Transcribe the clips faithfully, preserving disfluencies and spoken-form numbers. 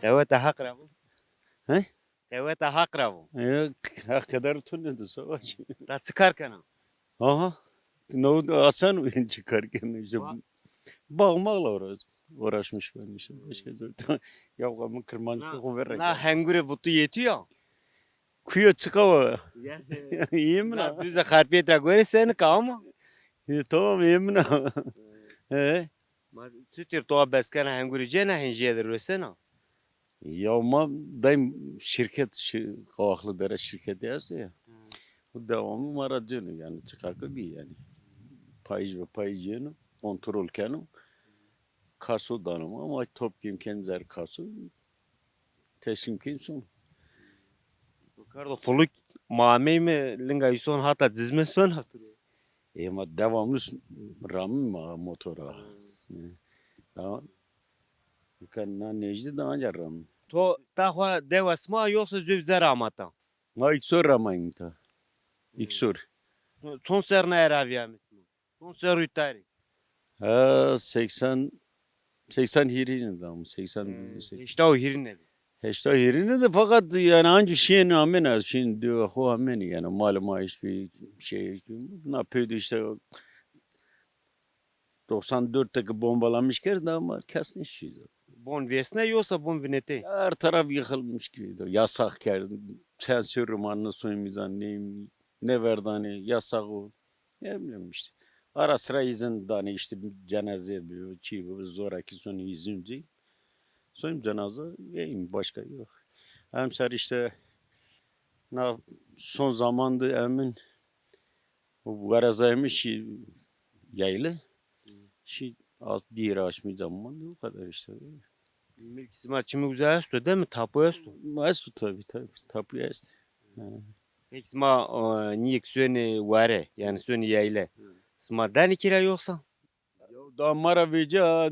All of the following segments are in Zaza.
Qeweta Heq ra bo. He? Qeweta Heq ra bo. E, Heq keder tu ne de savaş. Ta çi kar kena? Aha. No, asan çi kar kena işte. Ba- Bağmakla uğraş, uğraşmış ben işte. Başka zor. Ya, ama Kırmancı Na, çok verrek na ya. Hengure bu tu yetiyor. Kuya çıkava. Yani. İyi mi Na lan? Düze Xarpêt ra gore seni ka ama. E, tamam, iyi mi lan? E? Ma çutir to beskena henguri cena, hinjiye de rösena? Ya ma daim şirket, şi-, Kavaklı Dere şirketi esto ya. Hı. Bu devamlı ma ra dönüyor yani, çıkakı bir yani. Payıj ve payıj yenu, kontrol kenu. Kaso danım ama top kim ken zer kaso. Teslim ken son. Ricardo Fuluk mamey mi linga ison hata cizme son hatırı. E, ma devamlı s-, ramim ma motora. Hmm. E, tamam. Kan na Necdi de anca ramim. To ta xo dewa sima yoksa zöv zer amata? Ma ilk sor ramayım ta. İlk sor. Çon ser na eraviyami sima? Çon ser rütari? Ha, seksen, seksen hîrîne de ama, seksen, Hmm, seksen. Heşta û hîrîne de. Heşta hîrîne de, fakat yani ancak şeyin amen az, şeyin diyor, ho amen yani, malum, hiçbir şey, hiçbir, na peyde işte doksan dörtteki bombalamış kerd ama kes ne şey. Bon vesne yoksa bon vinete? Her taraf yıkılmış gibi. Yasak kerd, sensör romanını soyumuzdan ne, ne verdani, yasak o. Ne bileyim işte. Ara sıra izin dani işte, cenaze bir şey, bu zoraki son izin değil. Son cenaze yayın, başka yok. Hem ser işte na son zamandı emin bu garazaymış şey yaylı. Şey az diğer açmış zaman o kadar işte. Milk sima çimi uza esto değil mi? Tapu esto. Esto tabii, tabii. Tapu esto. Ha. Peki sima, e, niyek sönü ware, yani sönü yayle. Hı. Sima dani kira yoksa? Ya da ma ra veca,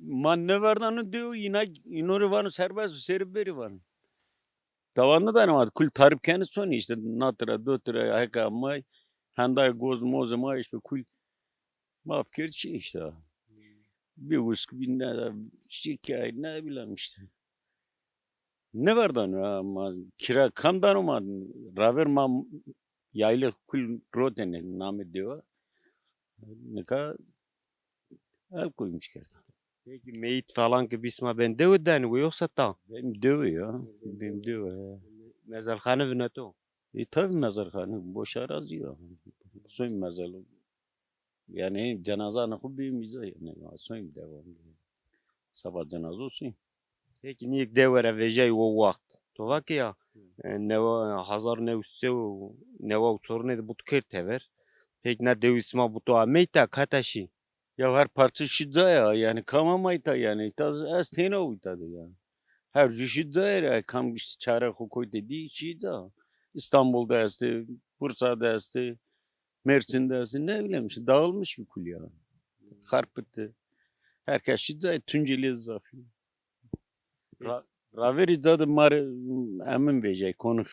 ma neverdanı diyor, ina, inori vano serbest, seri beri vano. Tavanı da ne var? Kul tarif kendi son işte, natra, dotra, heka may, handaya goz moz ma işte kul. Ma fikir şey işte. Bir usk, bir ne, şikayet, ne bileyim işte. Ne verdano ha, ma kira kam dano ma, raver ma yaylı kul rotene name diyor. Nika el koymuş kerda. Peki meyit falan ki bisma ben dewe dani bu yoksa ta? Benim dewe ya. Benim dewe ya. Mezarxane vinato. E tabi mezarxane boş arazi ya. Soy mezarlığı. Yani cenaza ne ku bir miza yani. Soyum devam. Sabah cenaze olsun. Peki niyek dewe ra vejay o waxt? To va ki ya, e, newa, hazar new se u newa u çorine de but kerd tever. Peki na dewi sima buto ameyta kata şi? Ya her parça şi da ya, yani kam amayta yani, ta ez tena uyta de ya. Her cü şi da ya, kam işte çare xo koyte di şi da. İstanbul'da esti, Bursa'da esti, Mersin'de esti, ne bileyim işte dağılmış bir kul ya. Harpıttı. Herkes şi da Tunceli zafı. Ra-, raveri da de mari emin vecay konuk.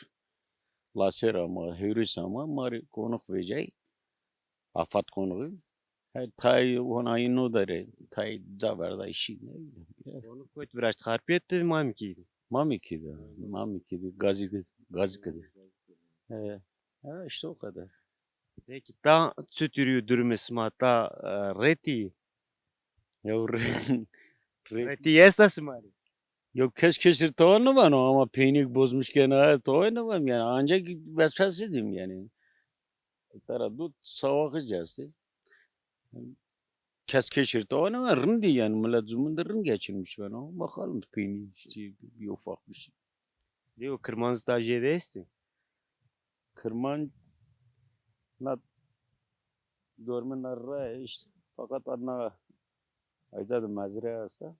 Laser ama, hürüs ama mari konuk vecay. Afat konuğu. Her tay on ayın o dere, tay da verda işi ne bileyim. Onu koyt viraşt Xarpêt de Mamikî. Mamikî de, Mamikî de, Gazî de, Gazî de. He. Ha, işte o kadar. Peki ta çuturî durumê sima ta, e, retî? Ya re-, re-, Retî esta sima rê? Ya kes kesir tawa nivano ama peynî bozmuş kena tawa nivan yani, ancak vesvese diyeyim yani. Tereddüt savaxı cesti. Kes keşirte o ne var? Rindi yani, millet zumunda rind geçirmiş ben o. Bakalım peynî işte bir ufak bir şey. Diyor, Kırmanız da jêde esti? Kırman na dormi na re işte. Fakat adına ayda da mezre hasta.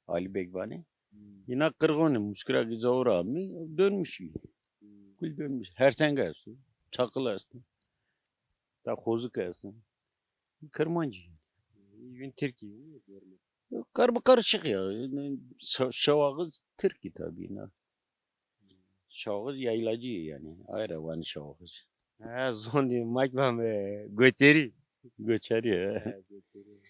Ali Beg vanê. Hmm. Yina qirxonê, muşkira ki cawra amî, dönmüş. Hmm. Kul dönmüş. Hersenge esto, çakıl esto. Ta xozuk esto. Kirmancî. Yün Tirkî. Kar bi karışık ya. Şa-, şewaxız Tirkî tabii yina. Şaxız yaylacı yani. Ayrı vanê şaxız. Ha, zon dî mak vame göçeri. Göçeri, he. Ha, göçeri.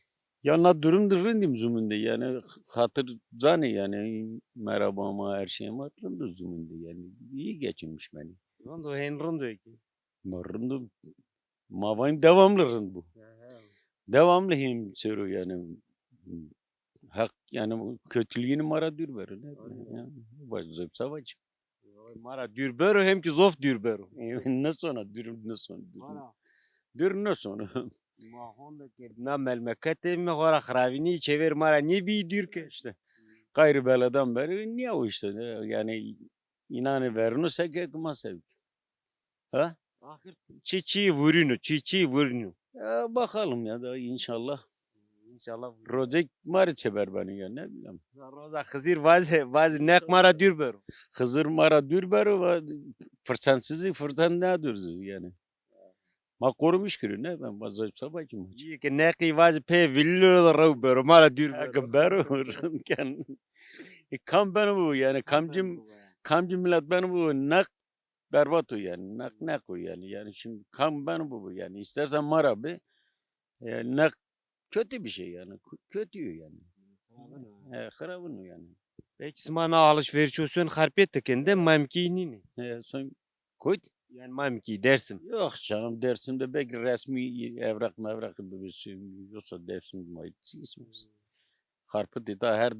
Ya na durum de rindîm zumîn de, yanî xatir zanê, yanî merhaba ma, her şey ma rind o zumîn de, yanî iyi geçinmiş beni. Rind o, hên rind o ki. Ma rind o, ma vayim devamlı rind bu. He, he. Devamlı hêm sero yanî. Hak yanî kötülüğünü ma ra dür bero, ne? Aynen. Ya, baş zayıf savaş. Ma ra dür bero, hem ki zof dür bero. E, ne sona dür, ne sona dür. Vana. Dür ne sona. Ma honde ke na melmekete mi xora xiravinî çever ma ra nêbî dür ke. İşte. Gayrı beladan beri niye o işte, yani inanı verno seke ma sevk. Ha? Axir çi çi vurîno, çi çi vurîno. Ya bakalım ya da inşallah. İnşallah vurîno. Rozek ma rê çeber beno ya, ne bileyim. Roza Xizir vaz, vaz neq ma ra dür bero. Xizir ma ra dür bero, va fırsansızı fırsan ne dürüzü yani. Ma korumuş kiri ne ben vaz sabah kim. Ki neqî vaz pê villo rew bero, ma ra dür bero. Eke bero, ken. E, kam beno bu yani, kamcim, kamcim millet beno bu neq berbat o yani. Neq, neq o yani. Yani şimdi kam beno bu yani. İstersen ma ra be. E, neq kötü bir şey yani. Kö-, kötü yani. E, xirabin o yani. Peki sima na alışveriş o son Xarpêt de ken de, ma imkî nîne. E, son kuyt? Yani ma imkî Dersim. Yok canım, Dersim'de belki resmi evrak mevrak bibirsin. Yoksa Dersim ma ismi. Xarpêt de daha her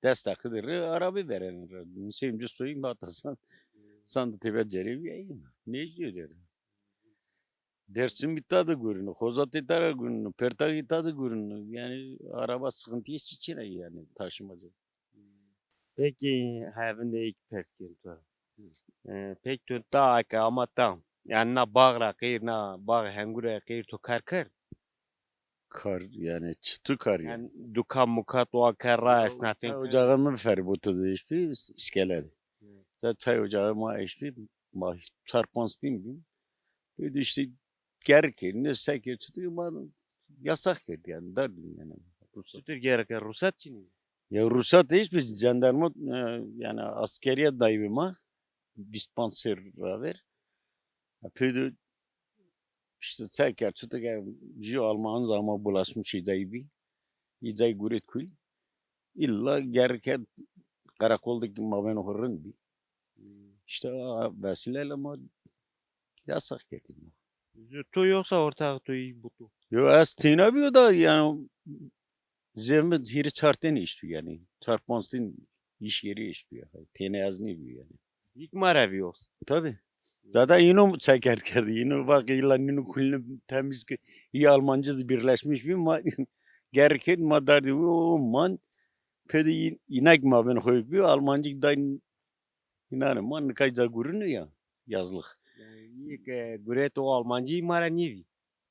des dakika de araba veren. Niseyim ci soyayım hatta san, san da tebe cerevi yayın. Ne istiyor derim. Dersim îta de gurîno, Xozat îta de gurîno, Pertak îta de gurîno. Yani araba sıkıntısı için yani taşımacı. Peki, hevinde ek pers kên to. E, peki to ta ke ama ta. Yani na bağ ra qeyr, na bağ hengure qeyr to kar kerd? Kar, yani çitu kar yani? Yani dukan mukat o kerra esnafin. Çay ocağı mı feribotı de işbi, iskele de. Evet. Çay ocağı ma işbi, ma çar panc din bin. Bir de işte gerek ne seke çitu ma yasak kerdi yani, dar yani. Çitur gerek, ruhsat çini? Ya ruhsat hiçbir jandarma, e, yani askeriye dayı ma, vîst panc serr ra ver. Ya peyde işte çay kerd, çitur ki, jü Alman zaman bulaşmış idayı bir. İdayı guret kul. İlla gerek karakoldaki mabeno rind bir. İşte a vesileyle ma yasak getirme. Zü to yoksa ortağı to iyi bu to? Yo, ez têna biyo da yani zehmet hiri çar tenî işbi yani. Çar panc tenî iş yeri işbi ya. Têna ez nêbiyo yani. Yik ma ra biyo. Tabii. Zaten yine çekert kerdi. Yine bak ilan yine kulüne temiz ki iyi Almancı birleşmiş bir ma gerek ma derdi o man pedi inek ma ben koyup bir Almancı da inanın man nikay da gurunu ya yazlık. Yani iyi ki guret o Almancı ma ra nêbi.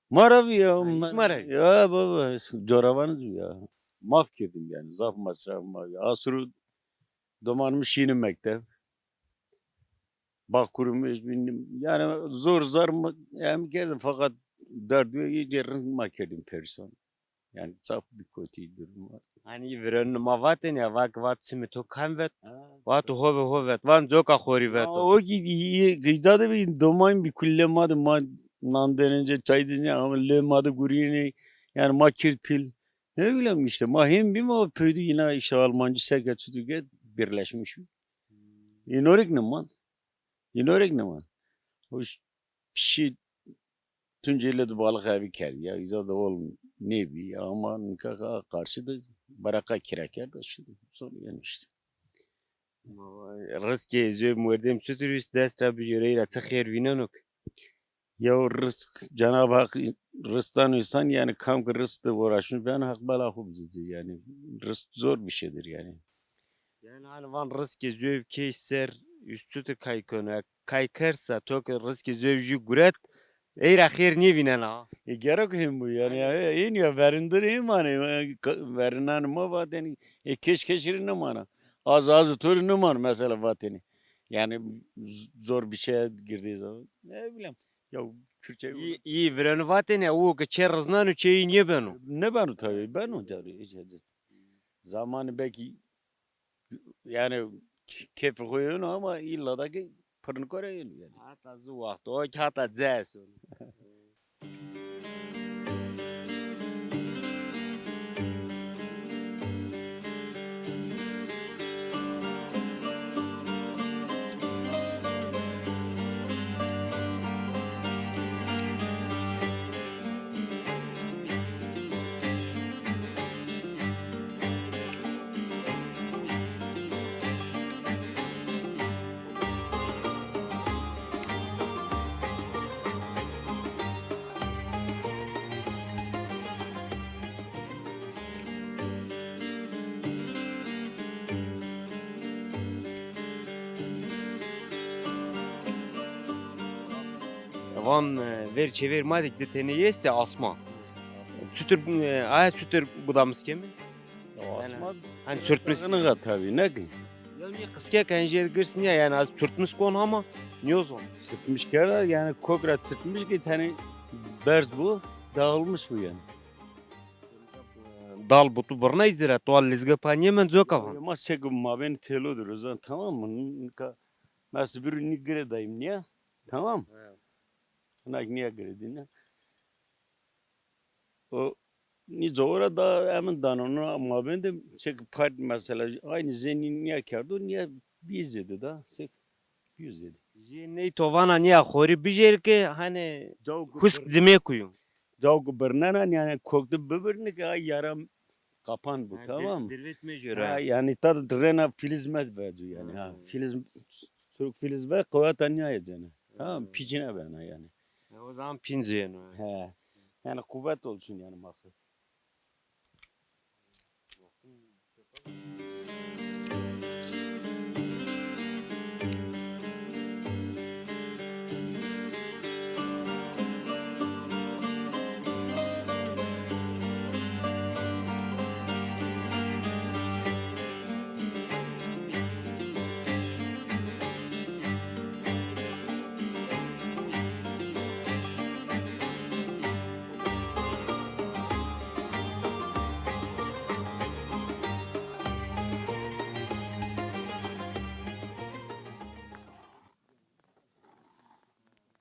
Ma ra bi ya. Ha, ma-, ma ra bi. Ya baba, coravanız ya. Maf girdim yani, zaf masrafım var. Ya. Asuru domanmış yeni mektep. Bak kurumuş bildim. Yani zor zor mu, yani geldim fakat derdü iyice ma kerdim perişan. Yani zaf bir kötü durum var. Hani virönü ma vaten ya, vak vat çimi to kam vet? Ha. Vat hove hove vet, van coka xori vet. Ya, o ki iyi, gıyda da bir domayın bir kulle ma da ma nan denince çay denince ama le ma da guriyeni yani ma kirpil. Ne bileyim işte ma hem bir ma pöydü yine işte Almancı seke tutu get birleşmiş. Hmm. İnorik ne man. İnorik ne man. O ş-, şey Tunceli de balık evi kerdi ya. İza da oğlum ne bi ya ama nikaka karşı da baraka kira kerdi şimdi. Sonra yani işte. Rizkê zöv mordem çutur üst dest ra bijoreyra çi xêr vîneno ki? Ya rızk, Cenab-ı Hak rızktan insan yani kam ki rızk de uğraşmış ben hak bela xu bizdi yani rızk zor bir şeydir yani. Yani hani van rizkê zöv key ser üst çutur kay konu? Kay kersa to ki rizkê zöv jü guret, ey ra xêr nêvînena. E, gerek hem bu yani. Aynen. Ya, en ya verindir hem hani, e, ka-, verinan ma vateni, e, keş keşiri ne mana. Az az tur ne man mesela vateni. Yani z-, zor bir şeye girdiği zaman. Ne bileyim. Ya Kürtçe. İyi, iyi virenu vateni, o ki çe rıznan o çe iyi niye benu? Ne benu tabii, benu tabii. Zamanı belki yani k-, keyfi xo yeno ama illa da ki pırnıkore yeno yani. Hata zu waqt o ki hata ces. Van, e, ver çêver ma de di tenê estê asma. Çutir, e, aya çutir budamis keme? Asma. Hani çurtmis. Nıga tabii, ne ki? Ya niye kıskek, hani jê girs niye, yani az çurtmis kon ama niye o zaman? Çırpmış kerda, yani kok ra çırpmış ki tane berz bu, dağılmış bu yani. Dal bu tu birna izira, tu al lizge paniye men coka van. Ma sek mabeni telodur o zaman, tamam mı? Nika, mesela bir ni gire dayım niye? Tamam. Nak niye gire dinle. O ni cowra da emin danonu mabende sek part mesela aynı zeni niye kerdo, niye bir zedi da sek bir zedi. Jê ney tovana niya xorî bijêr ke hani husk cimê kuyu. Cawku birnena, yani koktu bibirni ki ay yara kapan bu, tamam. Dirvet mecura. Ha, yani ta da rena filiz med vecu yani, ha. Filiz, Türk filiz ve kuvveta niye cene. Tamam, piçine bena yani. O zaman pinci yani. He. Yani kuvvet olsun yani maksat.